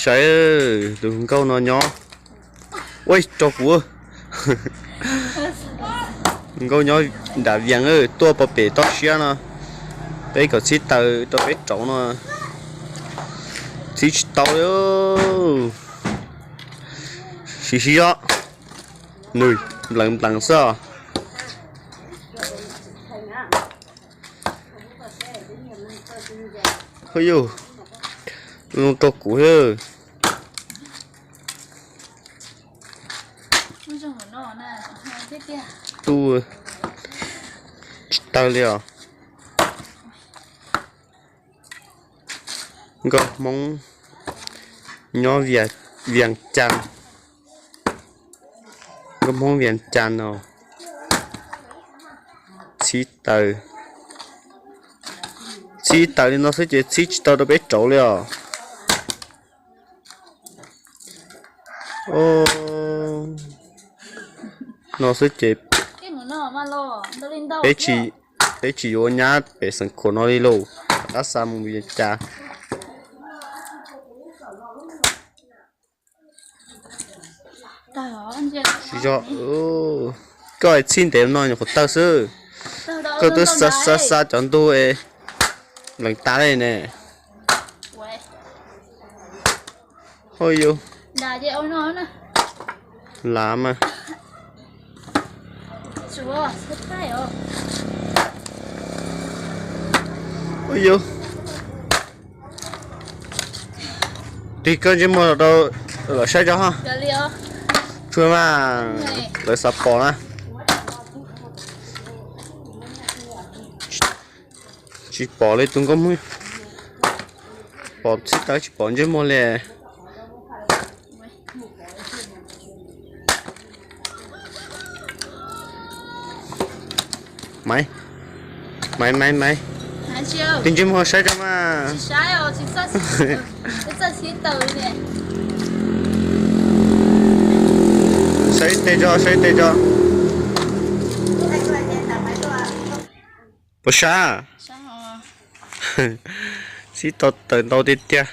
Saib tus nkauj no nyob, ua rau kuv, nkauj nyob nram Vias tuaj pom pem toj siab no, peb kom txhib taws rau peb rauv no, txhib tsis tau li. Siv sib zog, nws nplees nplees xwb os. Yus, zoo rau kuv. Tu tsis tawg li os. Nkauj Hmoob nyob Vias Cas, nkauj Hmoob Vias Cas no, txhib taws, txhib taws li no xwb ces txhib tsis tau rau peb rauv li os. No xwb ces peb tsis, peb tsis yuav nyab pem Xeev Khuam no li lauj, rov qab xa mus Vias Cas. Tsis yog, koj txhib ntev no nyuam qhuav tawg xwb, koj twb xa xa xa cov ntug es lees tas li ne. Hoj yus, lav mas. Ua yus, tig koj ntsej muag los rau lawv saib tso ho. Tsuag mas, lawv xav pom na. Tsis pom li tus nkauj Hmoob, pom txhib taws tsis pom ntsej muag li. Maiv, maiv, maiv, maiv. Tig ntsej muag saib tso mas. Saib ib teg tso, saib ib teg tso. Puas sab? Txhib tau taws ntau tiag tiag.